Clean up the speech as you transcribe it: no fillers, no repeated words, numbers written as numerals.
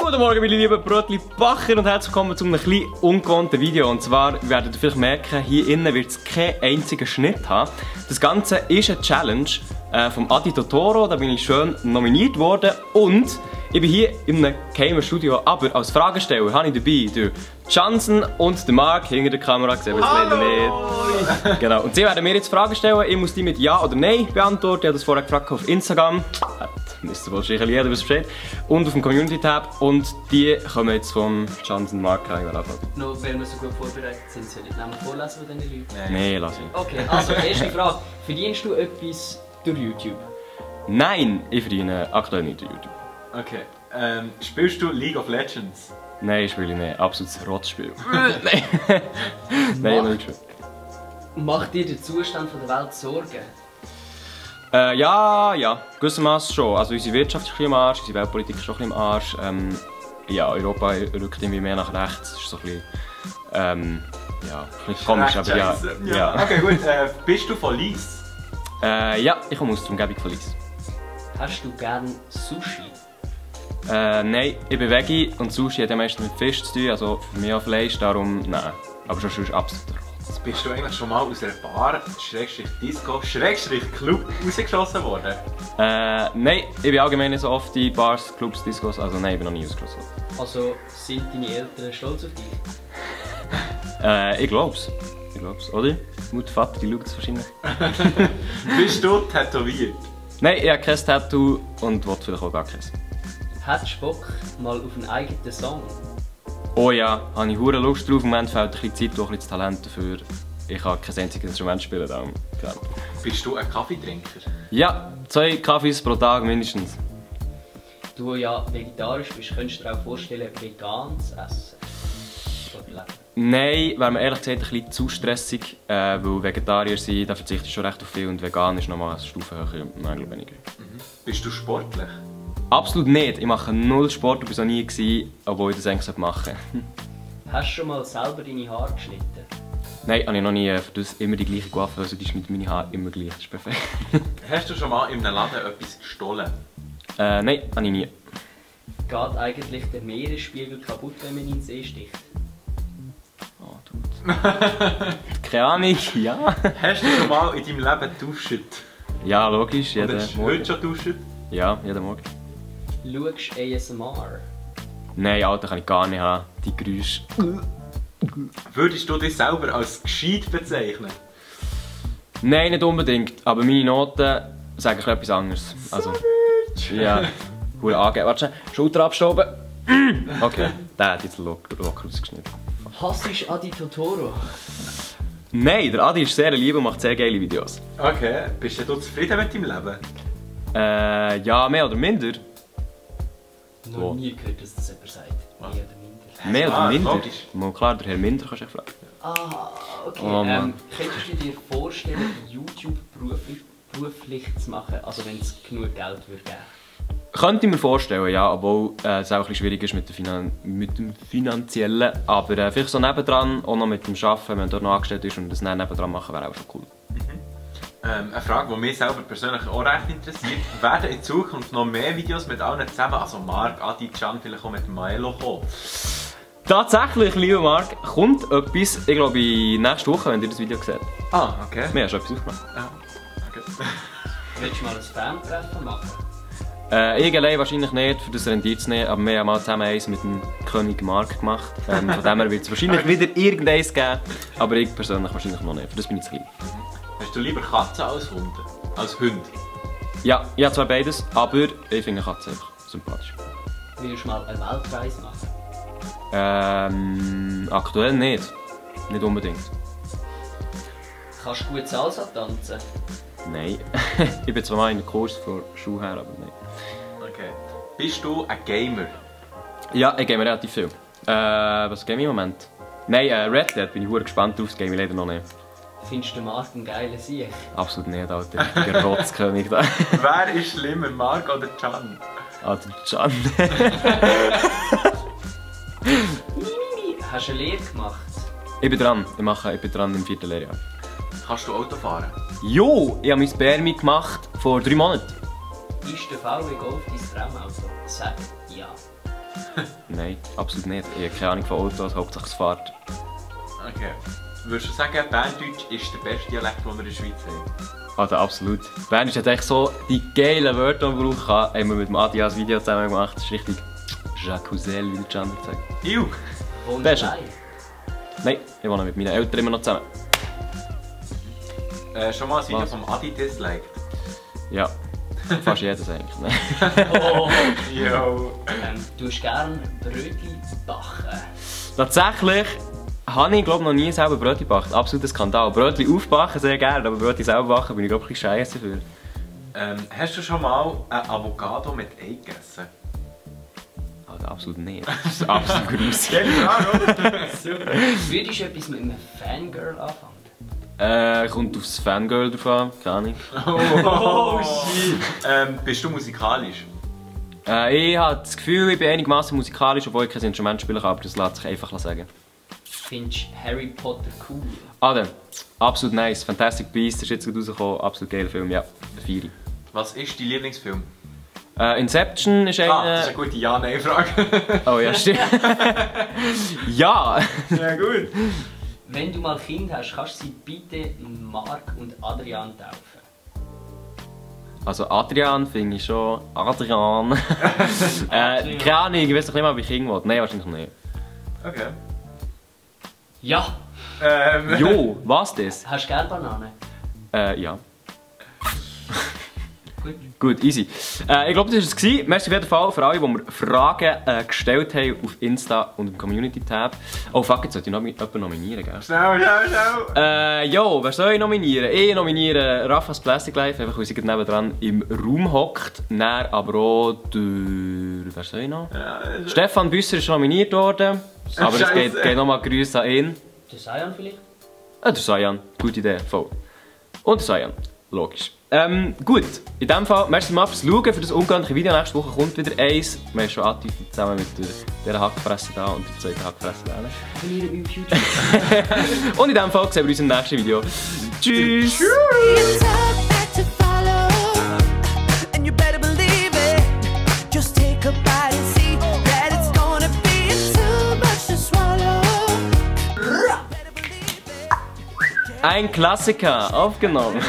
Guten Morgen meine lieben Brötli-Bacher und herzlich willkommen zu einem etwas ungewohnten Video. Und zwar werdet ihr vielleicht merken, hier innen wird es keinen einzigen Schnitt haben. Das Ganze ist eine Challenge vom Adi Totoro, da bin ich schön nominiert worden. Und ich bin hier in einem geheimen Studio, aber als Fragesteller habe ich dabei den Johnson und den Mark hinter der Kamera, sehen wir es leider nicht. Genau. Und sie werden mir jetzt Fragen stellen, ich muss die mit Ja oder Nein beantworten. Ich habe das vorher gefragt auf Instagram. Müsste wohl sicher jeder was versteht. Und auf dem Community-Tab. Und die kommen jetzt vom Johnson Mark rein. Noch, weil wir so gut vorbereitet sind, soll ich Namen vorlesen von diesen Leuten? Nein, lass ihn. Okay, also erste Frage. Verdienst du etwas durch YouTube? Nein, ich verdiene aktuell nicht durch YouTube. Okay. Spielst du League of Legends? Nein, spiele ich nicht. Absolutes Rotzspiel. Nein. Nein, nicht gespielt. Macht dir der Zustand der Welt Sorgen? Ja, gewissermaßen schon. Also unsere Wirtschaft ist ein bisschen im Arsch, unsere Weltpolitik ist schon ein bisschen im Arsch. Ja, Europa rückt irgendwie mehr nach rechts. Das ist so ein bisschen, ja, ein bisschen komisch, aber ja. Okay, gut. Bist du von Lies? Ja, ich komme aus der Umgebung von Lies. Hast du gern Sushi? Nein, ich bin Veggie und Sushi hat ja meistens mit Fisch zu tun, also für mich auch Fleisch, darum nein. Aber schon ist absolut rot. Bist du eigentlich schon mal aus einer Bar, Schrägstrich Disco, Schrägstrich Club rausgeschossen worden? Nein, ich bin allgemein nicht so oft in Bars, Clubs, Discos, also nein, ich bin noch nie ausgeschossen worden. Also sind deine Eltern stolz auf dich? Ich glaub's, oder? Mutter, Vater, die schauen es wahrscheinlich. Bist du tätowiert? Nein, ich habe kein Tattoo und will vielleicht auch gar keins. Hättest du Bock mal auf einen eigenen Song? Oh ja, habe ich hure Lust drauf. Im Moment fehlt ein bisschen Zeit und ein bisschen Talent dafür. Ich kann kein einziges Instrument spielen. Darum. Bist du ein Kaffeetrinker? Ja, 2 Kaffees pro Tag mindestens. Du ja vegetarisch bist, könntest du dir auch vorstellen, vegan zu essen? Nein, wäre mir ehrlich gesagt ein bisschen zu stressig, weil Vegetarier sein, da verzichte ich schon recht auf viel und vegan ist nochmal eine Stufe höher, nein, weniger. Bist du sportlich? Absolut nicht, ich mache null Sport und war noch nie gewesen, obwohl ich das eigentlich machen sollte. Hast du schon mal selber deine Haare geschnitten? Nein, habe ich noch nie, für das immer die gleiche Coiffeuse, also die schneiden meine Haare immer gleich, das ist perfekt. Hast du schon mal in einem Laden etwas gestohlen? Nein, habe ich nie. Geht eigentlich der Meeresspiegel kaputt, wenn man in den See sticht? Oh, tut. Keine Ahnung, ja. Hast du schon mal in deinem Leben geduscht? Ja, logisch, jeden Hast du Morgen. heute schon geduscht? Ja, jeden Morgen. Schaust du ASMR? Nein, Alter, kann ich gar nicht haben, die Geräusche. Würdest du dich selber als gescheit bezeichnen? Nein, nicht unbedingt, aber meine Noten sagen etwas anderes. Also, ja, gut angeben. Warte, Schulter abstoben. Okay, der hat jetzt locker ausgeschnitten. Hasst du Adi Totoro? Nein, der Adi ist sehr lieb und macht sehr geile Videos. Okay, bist du zufrieden mit deinem Leben? Ja, mehr oder minder. Noch nie gehört, dass das jemand sagt. Mehr oder minder. Mehr oder minder? Logisch. Mal klar, der Herr Minder kannst du echt fragen. Ah, okay. Oh, Mann. Könntest du dir vorstellen, YouTube beruflich zu machen, also wenn es genug Geld würde geben? Könnte ich mir vorstellen, ja, obwohl es auch ein bisschen schwierig ist mit dem Finanziellen. Aber vielleicht so nebendran, auch noch mit dem Arbeiten, wenn man dort noch angestellt ist und das dann nebendran machen, wäre auch schon cool. Eine Frage, die mich selber persönlich auch recht interessiert. Werden in Zukunft noch mehr Videos mit allen zusammen, also Mark, Adi, Can, vielleicht auch mit Maelo kommen? Tatsächlich, lieber Mark, kommt etwas, ich glaube nächste Woche, wenn ihr das Video seht. Ah, okay. Wir haben schon etwas aufgemacht. Ja, okay. Willst du mal ein Fan-Treffen machen? Ich allein wahrscheinlich nicht, für das rendiert es nicht, aber wir haben mal zusammen eins mit dem König Mark gemacht. Von dem her wird es wahrscheinlich wieder irgendeins geben, aber ich persönlich wahrscheinlich noch nicht, für das bin ich zu klein. Hast du lieber Katzen als Hunde? Als Hund? Ja, ich habe zwar beides, aber ich finde Katzen einfach sympathisch. Willst du mal eine Weltreise machen? Aktuell nicht. Nicht unbedingt. Kannst du gut Salsa tanzen? Nein. Ich bin zwar mal in einem Kurs von Schuhe her, aber nein. Okay. Bist du ein Gamer? Ja, ich game relativ viel. Was game ich im Moment? Nein, Red Dead bin ich verdammt gespannt drauf, das game ich leider noch nicht. Findest du den Mark einen geilen Sieg? Absolut nicht, Alter. Der Rotzkönig da. Wer ist schlimmer, Mark oder Can? Alter, Can. Hast du eine Lehre gemacht? Ich bin dran. Ich bin dran im 4. Lehrjahr. Kannst du Auto fahren? Jo, ich habe mein Spermi gemacht vor 3 Monaten. Ist der VW Golf dein Traumauto? Sag ja. Nein, absolut nicht. Ich habe keine Ahnung von Autos, hauptsächlich es Fahrt. Okay. Würdest du sagen, Berndeutsch ist der beste Dialekt, den wir in der Schweiz haben? Also absolut. Berndeutsch hat echt so die geilen Wörter, die man brauchen kann. Haben wir mit dem Adi ein Video zusammen gemacht. Das ist richtig Jacuzzel, wie der Chandler sagt. Iu! Wohnst Beste. du allein? Nein, ich wohne mit meinen Eltern immer noch zusammen. Schon mal ein Video Was? vom Adi disliked? Ja, fast jedes eigentlich. Nein. Oh. Yo! Du hast gerne Brötchen backen. Tatsächlich habe ich glaube noch nie selber Brötchen gebacken. Absoluter Skandal. Brötchen aufbacken sehr gerne, aber Brötchen selber backen bin ich glaube ich scheiße für. Hast du schon mal ein Avocado mit Ei gegessen? Also absolut nicht. Das ist absolut gruselig. Geile Frage, oder? Würdest du etwas mit einem Fangirl anfangen? Kommt aufs Fangirl drauf an, keine Ahnung. Oh shit! Bist du musikalisch? Ich habe das Gefühl, ich bin einigermaßen musikalisch, obwohl ich kein Instrument spielen kann, aber das lässt sich einfach sagen. Findest du Harry Potter cool? Adam, absolut nice. Fantastic Beasts ist jetzt gerade rausgekommen, absolut geiler Film, ja. Feiere. Was ist dein Lieblingsfilm? Inception ist Das ist eine eine... gute Ja-Nein-Frage. Oh ja, stimmt. Ja! Ja, gut. Wenn du mal Kind hast, kannst du sie bitte Marc und Adrian taufen? Also Adrian finde ich schon... Adrian. Keine Ahnung, ich weiß doch nicht mal, ob ich Kind will. Nein, wahrscheinlich nicht. Okay. Ja! Jo, was das? Hast du gerne Bananen? Ja. Gut. Gut, easy. Ich glaube, das war es. Merci auf jeden Fall für alle, die mir Fragen gestellt haben auf Insta und im Community-Tab. Oh fuck, jetzt sollte ich noch jemanden nominieren, gell? Schnell, schnell, schnell! Jo, wer soll ich nominieren? Ich nominiere Raffas Plastic Life, einfach weil sie gerade nebendran im Raum hockt. Dann aber auch der... Wer soll ich noch? Ja, Stefan Büsser ist nominiert worden. Aber es Scheisse. geht nochmal Grüße an ihn. Der Sion vielleicht? Der Sayan, gute Idee, voll. Und der Sayan, logisch. Gut, in dem Fall, merci mal fürs Schauen, für das ungewöhnliche Video. Nächste Woche kommt wieder eins. Wir haben schon angedeutet, zusammen mit dieser Hackfresse da und der zweiten Hackfresse da. Abonniere mich auf YouTube. Und in dem Fall sehen wir uns im nächsten Video. Tschüss! Ein Klassiker, aufgenommen.